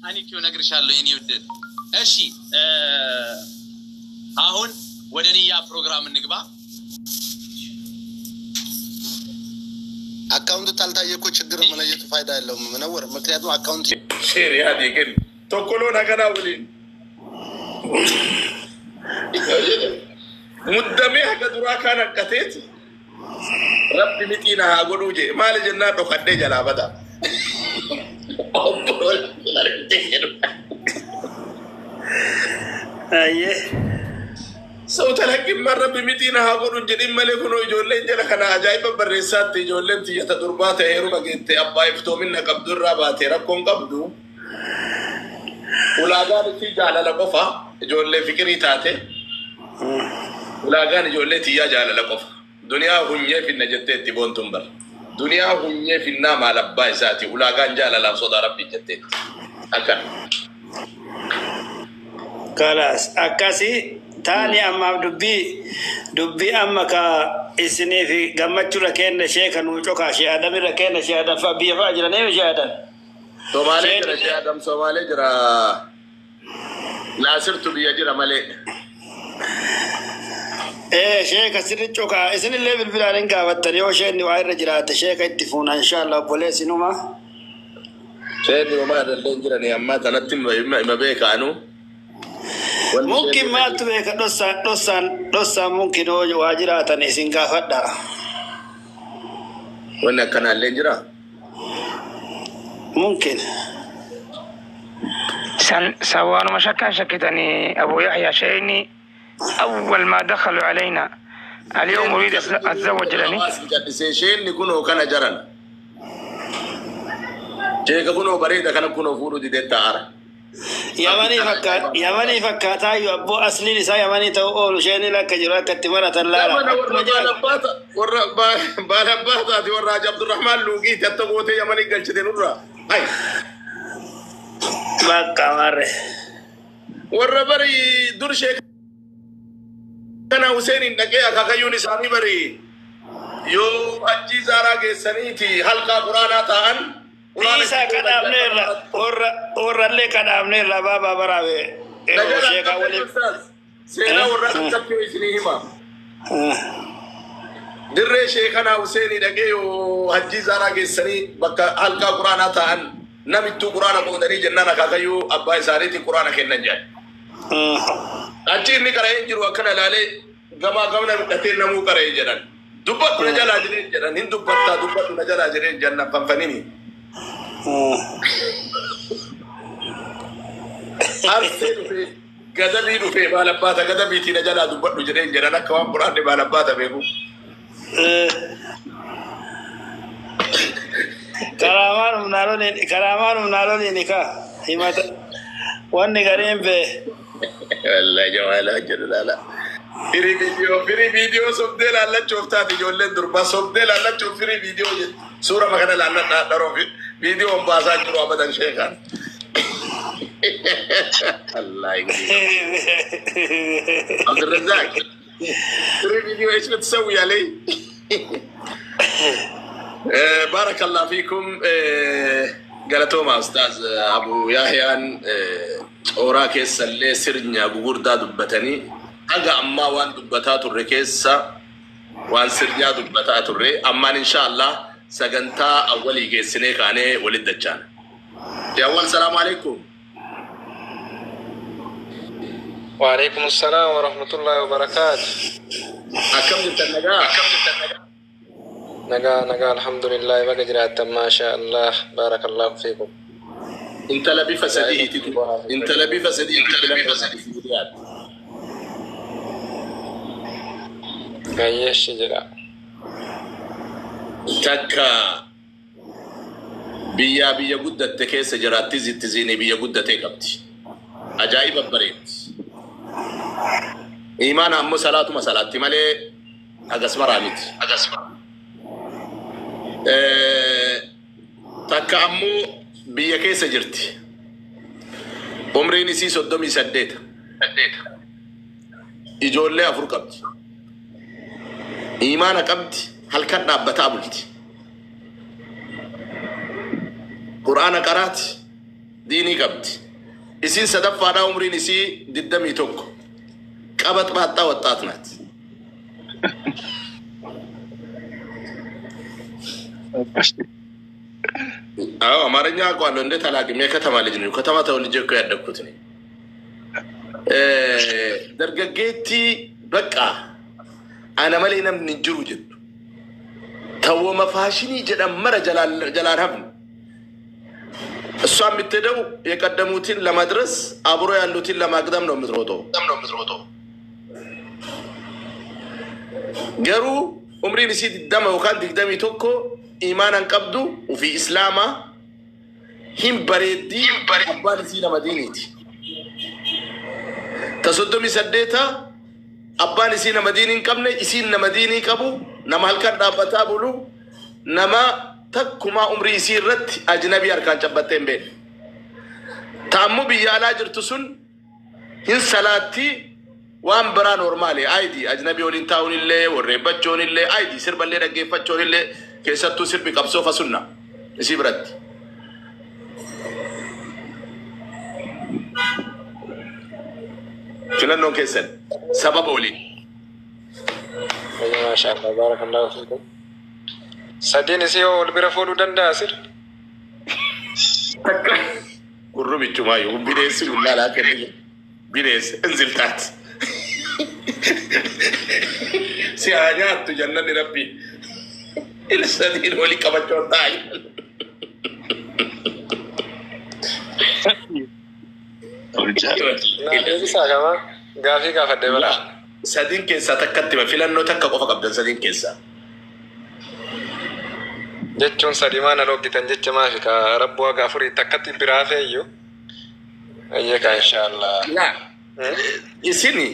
አኒኪው እነግርሻለሁ የኔ ውድት። እሺ አሁን ወደ ንያ ፕሮግራም እንግባ። አካውንቱ ታልታየ እኮ ችግር መለየቱ ፋይዳ የለውም። መነወር ምክንያቱም አካውንት Share yaadii kennu. Tokkoloo naganaa waliin. Muddamee haga duraa kaan hanqateeti. Rabbi mixiina haa godhuu jee maali jennaan dhokadhee jalaa bada. Ayyee. Sau talaqqimmaan rabbi mixiina haa godhu jedhin malee kunoo ijoolleen jala kana ajaa'iba barreessaatti ijoolleen tiyyata durbaa ta'e heeruma geette abbaa iftoominna qabdu irraa baate rakkoon qabdu. Ulaagaan isii jaalala qofa ijoollee fiqirii taate. Ulaagaan ijoollee tiyyaa jaalala qofa. Duniyaa hunyee finna jettee itti boontuun bara. Duniyaa hunyee finnaa maal abbaa isaati ulaagaan jaalalaaf sodaa rabbii jetteetti. Akkana. Kalaas akkasii taani ammaaf dubbii amma ka isiniif gammachuudha kenna ishee kan nuu cokaa ishee adamirra kenna ishee adam fa'a biyya fa'a jiranii ishee adam. Somaalee jira ishee adam Somaalee jira. Naasirtu biyya jira malee. Ee sheeka sirri cokaa isinillee bilbilaan hin gaafattan yoo isheen waa irra jiraate sheeka itti fuuna inshaallah obboleessinuma. Isheen homaa irra hin jiranii ammaa tanatti hima beekaanu. Mungkin maaltu beeka dhossaan dhossaan dhossaan mungkin hoo waa jiraatan isin gaafadha. Wanni akkanaallee jira. Mungkin. سوان ما شكا شكتني أبو يحيى شيني أول ما دخلوا علينا اليوم أريد أتزوج لني Isheen kunoo kana jaran. Sheeka kunoo bareeda kana kunoo fuudhuu didee taa'ara. Yamanii fakkaataa iyyuu abboo asliin isaa yamanii ta'uu oolu isheen akka jiru akka itti maratan laala. Yamana warra baalabbaata warra baalabbaataati warra Haji Abdurrahmaan Luuqiiti atta gootee Yamanii galchite nurraa. Hai. Bakka marre. Warra bari dur sheeka kana Huseeniin dhaqee akaakayyuun isaanii bari yoo hajjii zaaraa geessaniiti halqaa quraanaa ta'an. Dhiisaa kadhaabneerra warra warrallee kadhaabneerra baabaa baraabe. Sheekaa waliin. Seenaa warra akkatti isinii hima. Dirree sheekanaa Huseenii dhaqee yoo hajjii zaaraa geessanii bakka halqaa quraanaa ta'an namittuu quraana qoodanii jennaan akaakayyuu abbaa isaaniitti quraana kennan jedhan. Achi inni qara'ee hin jiru akkana ilaalee gamaa gamna midhatee namuu qara'ee jedhan. Dubbadhu na jalaa jedheen jedhan hin dubbattaa dubbadhu na jalaa jedheen jennan fanfanini. Arsee dhufee gadabii dhufee baalabbaata gadabiitii na jalaa dubbadhu jedheen jedhan akka waan quraanni baalabbaata beeku. Karaamaan humnaan oliin karaamaan humnaan oliin ka himata wanni gariin bee. Wallahi jamaala jedhu laala. Firii viidiyoo sobdee laallachuuf taate ijoolleen durbaa sobdee laallachuuf firii viidiyoo jettu. Suura makana laalladhaa dharoo viidiyoon baasaa jiru abadan sheekaan. Allah عبد الرزاق firii viidiyoo ايش بتسوي علي؟ بارك الله فيكم galatooma ustaaz Abu Yahyaan cooraa keessallee sirnya gugurdaa dubbatanii haga ammaa waan dubbataa turre keessa waan sirnyaa dubbataa turre ammaan insha Allah sagantaa awwalii geessinee kaanee walit dachaana. Awwal salaamu alaikum. وعليكم السلام ورحمة الله وبركاته. Akkam jirtan nagaa? نقا نقا الحمد لله بقى جرات ما شاء الله بارك الله فيكم. Intala bifa sadiiti intala bifa sadiiti filannoo غيش جرا takka biyyaa biyya guddatte keessa jiraatti zitti ziinii biyya guddatee qabdi. Ajaa'iba bareetti. Imaana ammoo salaatuma salaatti malee hagas maraa miti. Takka ammoo biyya keessa jirti. Umriin isii 38. Ijoollee 4 qabdi. Imaana qabdi halkan dhaabbataa bulti. Quraana qaraati. Diinii qabdi. Isiin sadaffaadhaa umriin isii 21. Qabat baaxxaa waxxaat naati. አዎ አማርኛ አውቀዋለሁ። እንዴት አላውቅም? የከተማ ልጅ ነኝ። ከተማ ተወልጄ እኮ ያደግኩት ነኝ። Dargaggeettii bakka ana malee namni hin jiru jettu. Tawwama faashinii jedhan mara jalaan hafne. እሷ የምትሄደው የቀደሙትን ለመድረስ አብሮ ያሉትን ለማቅደም ነው የምትሮጠው። Garuu umriin isii 20 yookaan 21, iimaanan qabdu, ufii islaamaa hin bareeddii, abbaan isii nama diiniiti. Ta 38 abbaan isii nama diinii hin qabne, isiin nama diinii qabu, nama halkan dhaabbataa bulu, nama takkumaa umrii isii irratti ajnabii harkaan cabbattee hin beekne. Ta ammoo biyya alaa jirtu sun hin salaatti, waan biraa normaali aayidii ajnabii waliin taa'uun illee, warreeffachuun illee aayidii, sirballee dhaggeeffachuun illee, keessattuu sirbi qabsoofa sunna isii biratti. Filannoon keessan sababa waliin. Maasha Allah, barakallahu fiikum. Sadiin isii hoo wal bira fuudhuu danda'a sir? Gurrumichumaayyuu bineensi gullaalaa kennu bineensi inziltaati. Si haa nyaattu jannanni rabbi. Ila sadiin walii qabachoo taa'an. Naa deebisaa kama gaafii gaafadhe bara. Sadiin keessaa takkatti hima, filannoo takka qofa qabdan sadiin keessaa. Jechuun sadi maa na dhooggitan jecha maafi ka rabbu haga afurii takkatti biraa feeyyuu. Ayyee ka inshaallah. Laa isini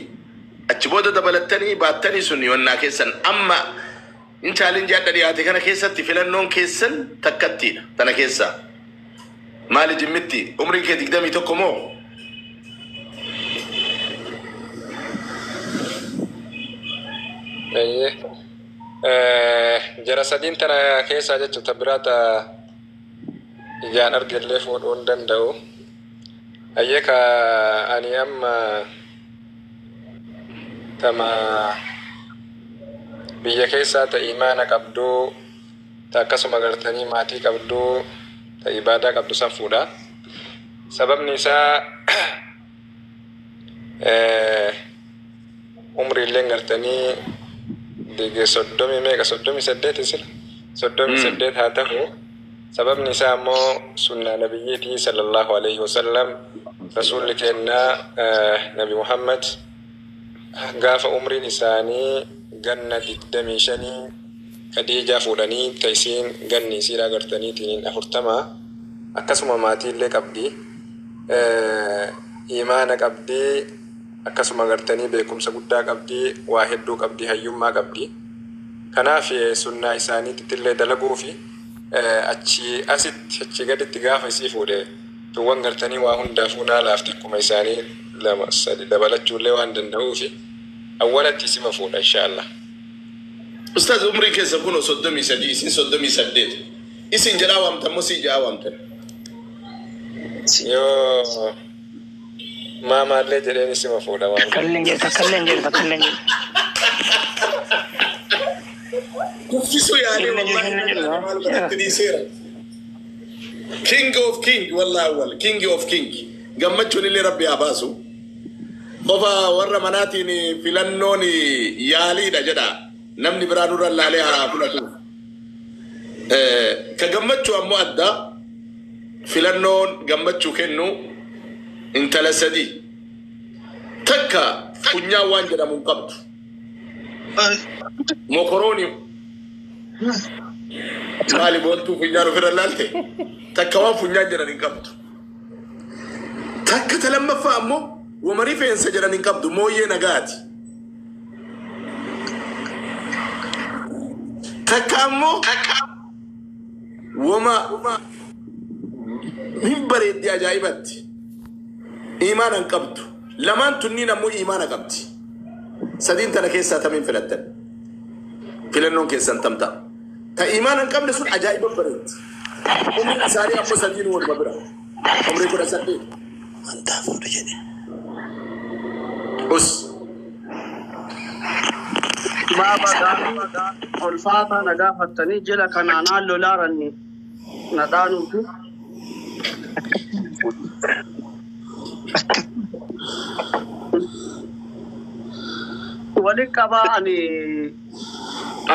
achi booda dabalattanii baattanii sun yonnaa keessan, amma in challenge adda dhiyaate kana keessatti filannoon keessan takkattiidha tana keessaa. Maali jimmitti umriin kee 21 moo? Ayyee. Jara sadiin tana keessaa jechuun ta biraa ta ijaan argellee fuudhuu hin danda'u. Ayyee ka ani amma tama biyya keessaa ta imaana qabduu, ta akkasuma gartanii maatii qabduu, ta ibaadaa qabdu san fuudha. Sababni isaa umriilleen gartanii 30 meeqa, 38 sila, 38 haa ta'u. Sababni isaa ammoo sunnaa nabiyyiitii sallallahu alaihi wasallam, rasuulli kennaa Nabi Muhammad gaafa umriin isaanii ganna 25 Khadiijaa fuudhanii, ta isiin ganni isiidhaa gartaniitiin 40, akkasuma maatiillee qabdi, imaana qabdi, akkasuma gartanii beekumsa guddaa qabdi, waa hedduu qabdi, hayyummaa qabdi. Kanaaf sunnaa isaaniitti illee dalaguu fi achi asitti achi gaditti gaafa isii fuudhe tuwwan gartanii waa hundaafuu naa laafte, akkuma isaanii lama sadi dabalachuullee waan danda'uufi awwalatti isima fuudha inshaallah. Ustaaz, umriin keessa kun 33, isin 38. Isin jedhaa waamtan moo sii jedhaa waamtan? Yoo maamaallee jedheen isima fuudha waan. Takkallee jedhu, takkallee jedhu, takkallee jedhu. Kuffisuu yaalee Illee jedhu, wallahi illee jedhu. maal godhatti dhiiseera. King of king, wallahi awwal king of king. Gammachuun illee rabbi haa baasu. Qofa warra manaatiin filannoon yaaliidha jedha. Namni biraa nurra laalee haa filatu. Ka gammachuu ammoo adda, filannoon gammachuu kennu intala sadii. Takka funyaan waan jedhamu hin qabdu. Mokorooni maali boontuu funyaan ofirra laalte, takka waan funyaan jedhan hin qabdu. Takka ta lammaffaa ammoo wama rifeensa jedhan hin qabdu, mooyyee nagaati. Takka ammoo wama hin bareeddi ajaa'ibatti. Imaana hin qabdu. Lamaan tunniin ammoo imaana qabdi. Sadiin tana keessaa tamiin filattan? Filannoon keessan tam ta'a? Ta imaana hin qabne sun ajaa'iba bareeddi. Umriin isaanii ammoo sadiin waluma bira. Umrii 18. Wanta fuudhu jedhe. Us. Baaba ulfaataa na gaafattanii jila kanaanaan lolaaranni na dhaanuufi. Wali qabaa ani.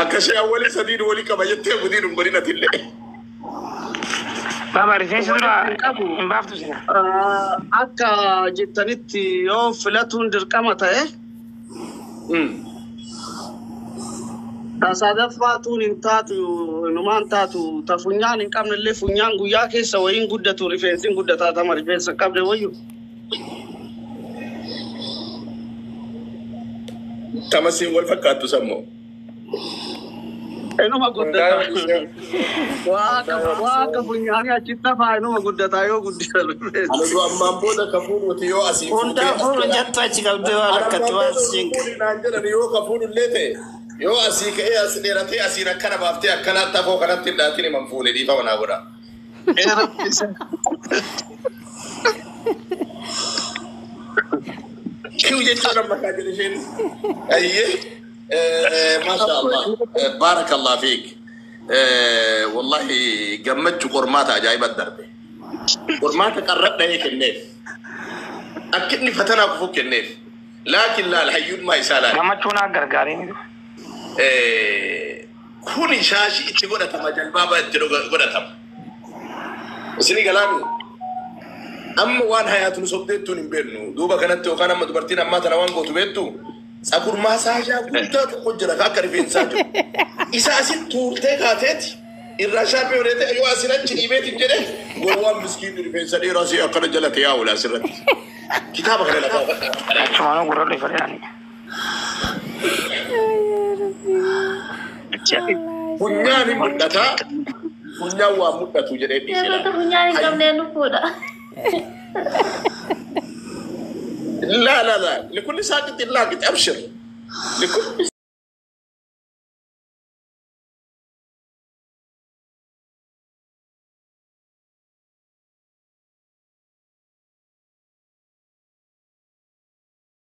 Akka ishee awwalii sadiin walii qaba jettee gudiin hin godhin atillee. Baaba rifeensa dura Hin qabu. hin baaftu sina. Akka jettanitti yoo filatuun dirqama ta'e ta sadaffaatuun hin taatu, inumaan taatu. Ta funyaan hin qabne illee funyaan guyyaa keessa wayiin guddatu, rifeensi hin guddataa, tama rifeensa hin qabne wayyu. Tamasiin wal fakkaattu sammoo. Inuma guddata. Waa akka funyaanii achitti hafaa, inuma guddataa yoo guddisa rifeensi. Ani ammaan booda ka fuudhuti yoo asii Hundaa fuudhu jettu achi qabdee waan akkatti waan siin. Naan jedhan yoo ka fuudhu illee ta'e, yoo asii ka'ee as dheeratee asiin akkana baaftee akkanaatti hafoo kanatti hin dhaatin himan fuune, dhiifama naa godha. Kiw jechuun amma kaa jedhe isheen. Ayyee. Maasha Allah. Baarakallah fiik. Wallahi gammachuu qormaata ajaa'iba darbe. Qormaata qarradha'ee kenneef. Akka inni fatanaa kufu kenneef. Laakiin laal hayyummaa isaa laal. Gammachuun akka gargaaree. Kuni shaashii itti godhatama, jalbaaba itti godhatama. Isinii galaami. Amma waan hayaatu nu sobdeettuun hin beeknu. Duuba kanatti yookaan amma dubartiin ammaa tana waan gootu beektu. Tsagur maasaajaa guddaa tokko jira ka akka rifeensaa jiru. Isa asin tuurtee kaateeti irraa shaapii hodheete yoo asin achi dhiibeetiin jedhe, gowwaan miskiinni rifeensa dheeraa si akkana jalate yaa'u asirratti. Kitaaba kana lafaa fadhaa. Achumaanuu gurra dhufanii. Funyaan hin mul'ata. Funyaan waa mul'atu jedhee dhiisee Yeroo laata. funyaan hin qabneen dhufuudha. لا لا لا، لكل ساقط لاقط، ابشر لكل